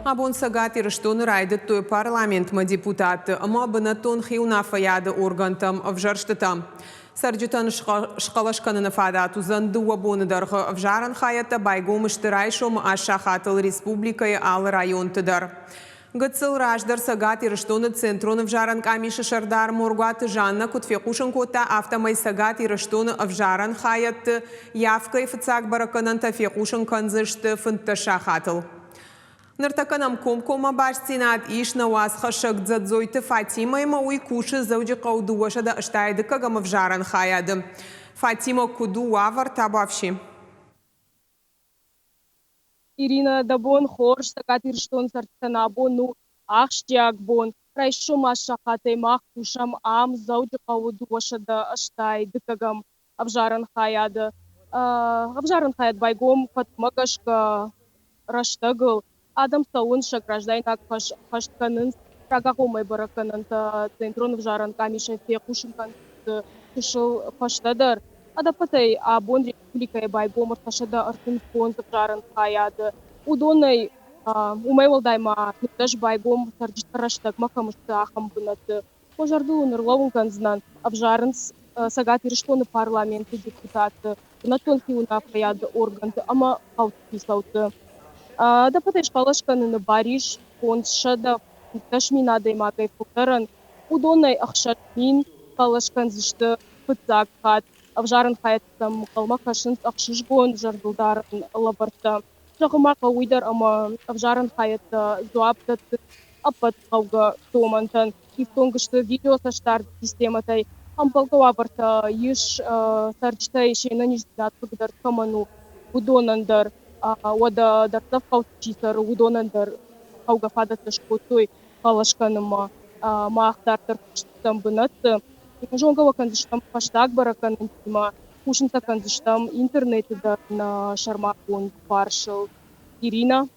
Абон Цӕгат Ирыстоны райдыдтой парламентмӕ депутатты ӕмӕ бынӕттон хиуынаффӕйады органтӕм ӕвзӕрстытӕ. Цӕрджытӕн схъӕлӕс кӕныны фадат уыдзӕн дыууӕ боны дӕргъы. Ӕвзарӕн хайӕдтӕ байгом сты райсомы аст сахатыл республикӕйы алы районты дӕр. Гыццыл раздӕр Цӕгат Ирыстоны Центрон ӕвзарӕн къамисы сӕрдар Моргуаты Жаннӕ куыд фехъусын кодта, афтӕмӕй Цӕгат Ирыстоны ӕвзарӕн хайӕдты явкӕйы фыццаг бӕрӕггӕнӕнтӕ фехъусын кӕндзысты 15 сахатыл. Ныртӕккӕ нӕм комкоммӕ бастдзинад ис нӕ уацхӕссӕг Дзӕдзойты Фатимӕимӕ. Уый кусы Дзӕуджыхъӕуы 281 ӕвзарӕн хайады. Фатимӕ, куыд у уавӕр табуафси? Ирина, дӕ бон хорз, Цӕгат Ирыстоны цӕрджытӕн абон у ахсджиаг бон. Райсом аст сахатӕй мах кусӕм ам, Дзӕуджыхъӕуы 282-ӕм ӕвзарӕн хайады. Ӕвзарӕн хайад байгом фӕткмӕ гӕсгӕ рӕстӕгыл. Адӕм цӕуынц, сӕ граждайнаг хӕс ӕххӕст кӕнынц. Рагагъоммӕ бӕрӕггӕнӕнтӕ Центрон ӕвзарӕн къамисӕй фехъусын кӕндзысты чысыл фӕстӕдӕр. Ӕдӕппӕтӕй абон республикӕйы байгом 335 ӕвзарӕн хайады. Уыдонӕй уымӕй уӕлдай ма 15 байгом цӕрджытӕ рӕстӕгмӕ кӕм сты, ахӕм бынӕтты. Уӕ зӕрдыл уын ӕрлӕууын кӕндзынӕн, ӕвзарынц Цӕгат Ирыстоны парламенты депутатты, бынӕттон хиуынаффӕйады органты ӕмӕ хъӕуты хицӕутты. Ӕдӕппӕтӕй схъӕлӕс кӕныны бар ис 515 000 адӕймагӕй фылдӕрӕн. Уыдонӕй 6000 хъӕлӕс кӕндзысты фыццаг хатт. Ӕвзарӕн хайӕдтӕм ӕнхъӕлмӕ кӕсынц ӕхсызгон зӕрдылдарӕн лӕвӕрттӕ. Зӕгъын ма хъӕуы уый дӕр, ӕмӕ ӕвзарӕн хайӕдтӕ дзуапп дӕттынц ӕппӕт хъӕугӕ домӕнтӕн. Ифтонг сты видеоцӕстдарды системӕтӕй. Ӕмбӕлгӕ уавӕртӕ ис цӕрджытӕй се нӕниздзинад хъыгдард кӕмӕн у, уыдонӕн дӕр. Уӕдӕ дӕрддзӕф хъӕуты чи цӕры, уыдонӕн дӕр хъӕугӕ фадӕттӕ скодтой хъӕлӕс кӕнынмӕ. Мах дарддӕр кусдзыстӕм бынӕтты. Зонгӕ уӕ кӕндзыстӕм фӕстаг бӕрӕггӕнӕнтимӕ, хъусын сӕ кӕндзыстӕм интернеты дӕр нӕ сӕрмагонд фарсыл. Ирина.